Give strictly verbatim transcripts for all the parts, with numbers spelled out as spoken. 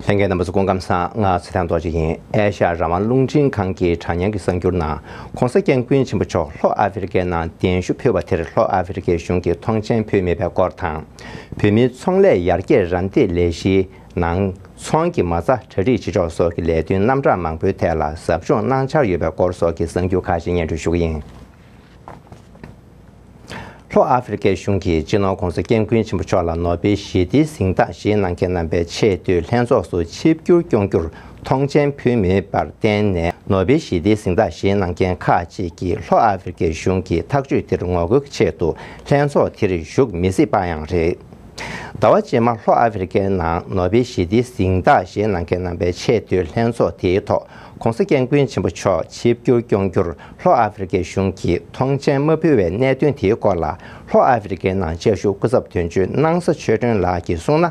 ལྷན་རྒྱས་རྣམ་པ་ཚོ་སྐུ་ཁམས་བཟང་། ང་ཚེ་བརྟན་རྡོ་རྗེ་ཡིན། ཨེ་ཤ་ཡ་རང་དབང་རླུང་འཕྲིན་ཁང་གི་དྲ་བརྙན་གྱི་གསར་འགྱུར་ནང་། ྋགོང་ས་ྋསྐྱབས་མགོན་ཆེན་པོ་མཆོག་ལྷོ་ཨ་ཧྥེ་རི་ཁའི་ནང་གདན་ཞུ་ཕུལ་བ་དེར་ལྷོ་ཨ་ཧྥེ་རི་ཁའི་གཞུང་གིས་ཐོངས་མཆན་ཕུལ་མེད་པའི་སྐོར་དང་། བོད་མིའི་ཚོང་ལས་ཡར་རྒྱས་རམ་འདེགས་ལས་གཞིའི་ནང་ཚོང་གི་མ་རྩ་གྲ་སྒྲིག་བྱེད་ཕྱོགས་སོགས་ཀྱི་ལས་དོན་རྣམ་གྲངས་མང་པོའི་ཐད་ལ་ཟབ་སྦྱོང་གནང་འཆར་ཡོད་པའི་སྐོར་སོགས་ཀྱི་གསར་འགྱུར་ཁག་ཅིག་སྙན་སྒྲོན་ཞུ་གི་ཡིན། ལྷོ་ཨ་ཧྥེ་རི་ཁའི་གཞུང་གིས་སྤྱི་ནོར་ྋགོང་ས་ྋསྐྱབས་མགོན་ཆེན་པོ་མཆོག་ལ་ནོ་བེལ་ཞི་བདེའི་གཟེངས་རྟགས་བཞེས་གནང་མཁན་རྣམ་པའི་ཆེས་མཐོའི་ལྷན་ཚོགས་སུ་ཆིབས་བསྒྱུར་སྐྱོང་རྒྱུར་ཐོངས་མཆན་ཕུལ་མེད་པར་བརྟེན་ནས། ནོ་བེལ་ཞི་བདེའི་གཟེངས་རྟགས་བཞེས་གནང་མཁན་ཁག་ཅིག་གིས་ལྷོ་ཨ་ཧྥེ་རི་ཁའི་གཞུང་གི་ཐག་གཅོད་དེར་ངོ་རྒོལ་གྱི་ཆེད་དུ་ལྷན་ཚོགས་དེར་ཞུགས་མི་སྲིད་པ་ཡང་རེད། ཟླ་བ་རྗེས་མ་ལྷོ་ཨ་ཧྥེ་རི་ཁའི་ནང་ནོ་བེལ་ཞི་བདེའི་གཟེངས་རྟགས་བཞེས་གནང་མཁན་རྣམ་པའི་ཆེས་མཐོའི་ལྷན་ཚོགས་དེའི་ཐོག་ྋགོང་ས་ྋསྐྱབས་མགོན་ཆེན་པོ་མཆོག་ཆིབས་བསྒྱུར་སྐྱོང་རྒྱུར་ལྷོ་ཨ་ཧྥེ་རི་ཁའི་གཞུང་གིས་ཐོངས་མཆན་མ་ཕུལ་བའི་གནད་དོན་དེའི་སྐོར་ལ། ལྷོ་ཨ་ཧྥེ་རི་ཁའི་ནང་བཅའ་བཞུགས་སྐུ་ཚབ་དོན་གཅོད་སྣང་ས་ཆོས་སྒྲོན་ལགས་ཀྱིས་གསུངས་ན།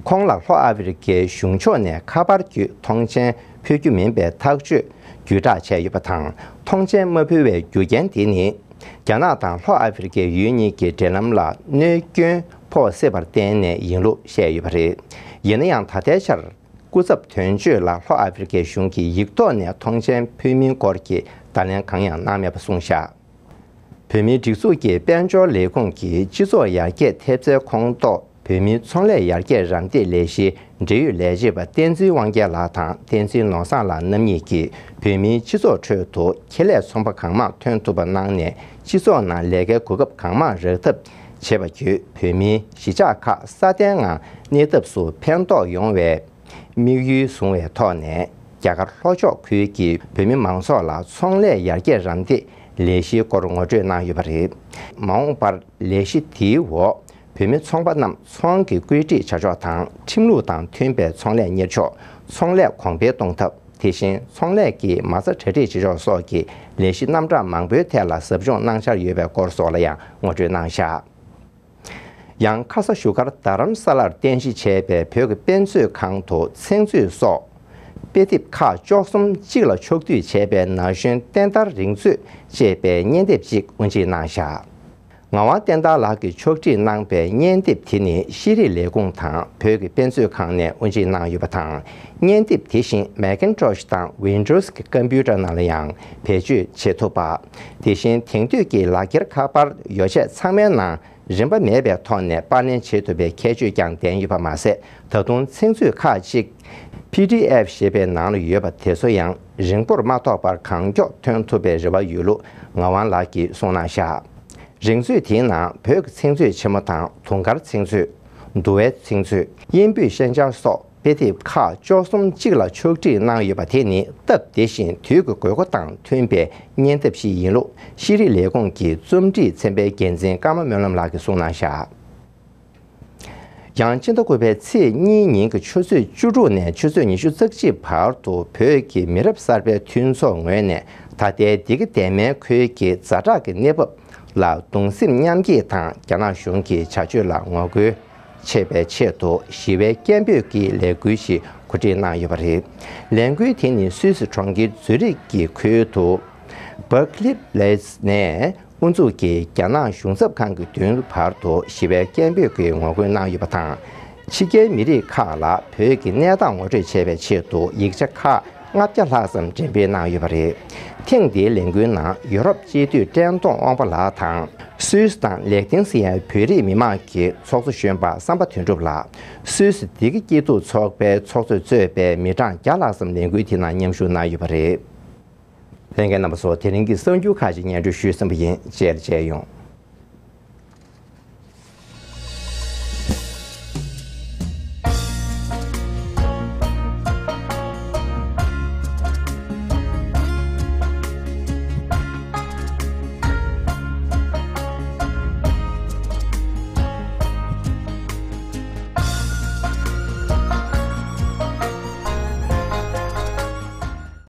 ཁོང་ལ་ལྷོ་ཨ་ཧྥེ་རི་ཁའི་གཞུང་ཕྱོགས་ནས་ཁ་པར་བརྒྱུད་ཐོངས་མཆན་ཕུལ་རྒྱུ་མིན་པའི་ཐག་གཅོད་བརྒྱུད་བསྒྲགས་བྱས་ཡོད་པ་དང་། ཐོངས་མཆན་མ་ཕུལ་བའི་རྒྱུ་རྐྱེན་དེ་ནི། རྒྱ་ནག་དང་ལྷོ་ཨ་ཧྥེ་རི་ཁའི་ཡུལ་གཉིས་ཀྱི་འབྲེལ་ལམ་ལ་གནོད་སྐྱོན་ཕོག་སྲིད་པར་བརྟེན་ནས་ཡིན་ལུགས་བཤད་ཡོད་པ་རེད། ཡིན་ན་ཡང་། ད་ལྟའི་ཆར་སྐུ་ཚབ་དོན་གཅོད་ལ་ལྷོ་ཨ་ཧྥེ་རི་ཁའི་གཞུང་གིས་ཡིག་ཐོག་ནས་ཐོངས་མཆན་ཕུལ་མིན་སྐོར་གྱི་བརྡ་ལན་གང་ཡང་གནང་མེད་པ་གསུངས་བཞག་བོད་མིའི་སྒྲིག་འཛུགས་ཀྱི་དཔལ་འབྱོར་ལས་ཁུངས་ཀྱི་སྤྱི་ཚོགས་ཡར་རྒྱས་ཐེབས་རྩའི་ཁོངས་གཏོགས་བོད་མིའི་ཚོང་ལས་ཡར་རྒྱས་རམ་འདེགས་ལས་གཞིའི་འབྲེལ་ཡོད་ལས་བྱེད་པ་བསྟན་འཛིན་དབང་རྒྱལ་ལགས་དང་བསྟན་འཛིན་ནོར་བཟང་ལགས་རྣམ་གཉིས་ཀྱིས་བོད་མིའི་སྤྱི་ཚོགས་ཁྲོད་དུ་ཁེ་ལས་ཚོང་པ་གང་མང་ཐོན་ཐུབ་པ་གནང་ནས། སྤྱི་ཚོགས་ནང་ལས་ཀའི་གོ་སྐབས་གང་མང་རག་ཐབས་བྱེད་པ་བརྒྱུད། བོད་མིའི་གཞིས་ཆགས་ཁག་སྲ་བརྟན་ངང་གནས་ཐབས་སུ་ཕན་ཐོགས་ཡོང་བའི་དམིགས་ཡུལ་བཟུང་བའི་ཐོག་ནས། རྒྱ་གར་ལྷོ་ཕྱོགས་ཁུལ་གྱི་བོད་མི་མང་ཚོགས་ལ་ཚོང་ལས་ཡར་རྒྱས་རམ་འདེགས་ལས་གཞིའི་སྐོར་ངོ་སྤྲོད་གནང་ཡོད་པ་རེད། མ་འོངས་པར་ལས་གཞི་དེའི་འོག་བོད་མི་ཚོང་པ་རྣམས་ཚོང་གི་བཀོད་སྒྲིག་བྱ་ཕྱོགས་དང་། ཁྲིམས་ལུགས་དང་མཐུན་པའི་ཚོང་ལས་གཉེར་ཕྱོགས། ཚོང་ལས་གོང་འཕེལ་གཏོང་ཐབས། དེ་བཞིན་ཚོང་ལས་ཀྱི་མ་རྩ་གྲ་སྒྲིག་བྱེད་ཕྱོགས་སོགས་ཀྱི་ལས་གཞི་རྣམ་གྲངས་མང་པོའི་ཐད་ལ་ཟབ་སྦྱོང་གནང་འཆར་ཡོད་པའི་སྐོར་སོགས་ལ་ཡང་ངོ་སྤྲོད་གནང་བཞག་ཡང་། ཁ་ས་བཞུགས་སྒར་རྡ་རམ་ས་ལར་རྟེན་གཞི་བྱས་པའི་བོད་ཀྱི་དཔེ་མཛོད་ཁང་དུ་ཚིག་མཛོད་སོགས་དཔེ་དེབ་ཁག་བཅུ་གསུམ་གཅིག་ལ་ཕྱོགས་བསྡུས་བྱས་པའི་ན་གཞོན་བསྟན་དར་རིང་མཛོད་ཅེས་པའི་བརྙན་དེབ་ཅིག་དབུ་འབྱེད་གནང་བཞག་ངག་དབང་བསྟན་དར་ལགས་ཀྱིས་ཕྱོགས་སྒྲིག་གནང་པའི་བརྙན་དེབ་དེ་ནི་ཤེས་རིག་ལས་ཁུངས་དང་བོད་ཀྱི་དཔེ་མཛོད་ཁང་ནས་དབུ་འབྱེད་གནང་ཡོད་པ་དང་། བརྙན་དེབ་དེ་བཞིན་Macintosh་དང་Windows་གི་ཀམ་པུ་ཊར་ནང་ལ་ཡང་བེད་སྤྱོད་བྱེད་ཐུབ་པ། དེ་བཞིན་དེང་དུས་ཀྱི་ལག་འཁྱེར་ཁ་པར་ཡོ་བྱད་ཚང་མའི་ནང་རིན་པ་མེད་པའི་ཐོག་ནས་པར་ལེན་བྱེད་ཐུབ་པའི་ཁྱད་ཆོས་ཀྱང་ལྡན་ཡོད་པ་མ་ཟད། ད་དུང་ཚིག་མཛོད་ཁག་ཅིག་པི་ཌི་ཨེཕ་ཞེས་པའི་ནང་ལ་ཡོད་པ་དེ་ཚོ་ཡང་རིང་པོར་མ་ཐོགས་པར་གང་མགྱོགས་ཐོན་ཐུབ་པའི་རེ་བ་ཡོད་ལུགས་ངག་དབང་ལགས་ཀྱིས་གསུངས་གནང་བཞག་རིང་མཛོད་དེའི་ནང་བོད་ཀྱི་ཚིག་མཛོད་ཆེན་མོ་དང་། དུང་དཀར་ཚིག་མཛོད། འདུལ་བའི་ཚིག་མཛོད། དབྱིན་བོད་ཤན་སྦྱར་སོགས་དཔེ་དེབ་ཁག་བཅུ་གསུམ་གཅིག་ལ་ཕྱོགས་སྒྲིག་གནང་ཡོད་པ་དེ་ནི་སྟབས་བདེ་ཞིང་དུས་ཀྱི་དགོས་མཁོ་དང་མཐུན་པའི་བརྙན་དེབ་ཞིག་ཡིན་ལུགས་ཤེས་རིག་ལས་ཁུངས་ཀྱི་རྩོམ་སྒྲིག་ཚན་པའི་འགན་འཛིན་ཀརྨ་སྨོན་ལམ་ལགས་ཀྱིས་གསུངས་གནང་བཞག་ཡང་། སྤྱི་ཟླ་དགུ་པའི་ཚེས་གཉིས་ཉིན་གྱི་ཆུ་ཚོད་བཅུ་དྲུག་ནས་ཆུ་ཚོད་ཉི་ཤུ་རྩ་གཅིག་བར་དུ་བོད་ཀྱི་མི་རབས་གསར་པའི་མཐུན་ཚོགས་ངོས་ནས་ད་ལྟའི་བདེ་སྐྱིད་ལྡན་མའི་ཁུལ་གྱི་ཛ་དྲག་གི་གནས་བབ་ལ་གདུང་སེམས་མཉམ་སྐྱེད་དང་། རྒྱ་ནག་གཞུང་གི་བྱ་སྤྱོད་ལ་ངོ་རྒོལ་བྱེད་པའི་ཆེད་དུ་ཞི་བའི་སྐད་འབོད་ཀྱི་ལས་འགུལ་ཞིག་གོ་སྒྲིག་གནང་ཡོད་པ་རེད། ལས་འགུལ་དེ་ནི་སུད་སི་གྲོང་ཁྱེར་ཛུ་རིག་གི་ཁུལ་དུ་Berkeley Place་ནས་དབུ་འཛུགས་ཀྱིས་རྒྱ་ནག་གཞུང་ཚབ་ཁང་གི་མདུན་བར་དུ་ཞི་བའི་སྐད་འབོད་ཀྱི་ངོ་རྒོལ་གནང་ཡོད་པ་དང་། ཕྱི་རྒྱལ་མི་རིགས་ཁག་ལ་བོད་ཀྱི་གནས་སྟངས་ངོ་སྤྲོད་བྱེད་པའི་ཆེད་དུ་ཡིག་ཆ་ཁག་ལྔ་བརྒྱ་ལྷག་ཙམ་འགྲེམས་སྤེལ་གནང་ཡོད་པ་རེད། ཐེངས་འདིའི་ལས་འགུལ་ནང་ཡུ་རོབ་སྤྱི་འཐུས་བཀྲས་མཐོང་དབང་པོ་ལགས་དང་། སུད་སི་དང་ལེག་ཏེན་སི་ཡའི་བོད་རིགས་མི་མང་གི་ཚོགས་གཙོ་གཞོན་པ་བསམ་པ་དོན་གྲུབ་ལགས། སུད་སི་བདེ་སྐྱིད་སྐྱིད་སྡུག་ཚོགས་པའི་ཚོགས་གཙོས་གཙོས་པའི་མི་གྲངས་བརྒྱ་ལྷག་ཙམ་ལས་འགུལ་དེ་ནང་མཉམ་ཞུགས་གནང་ཡོད་པ་རེད། ལྷན་རྒྱས་རྣམ་པ་ཚོ། དེ་རིང་གི་གསར་འགྱུར་ཁག་ཅིག་སྙན་སྒྲོན་ཞུས་ཟིན་པ་ཡིན། རྗེས་ལ་མཇལ་ཡོང་།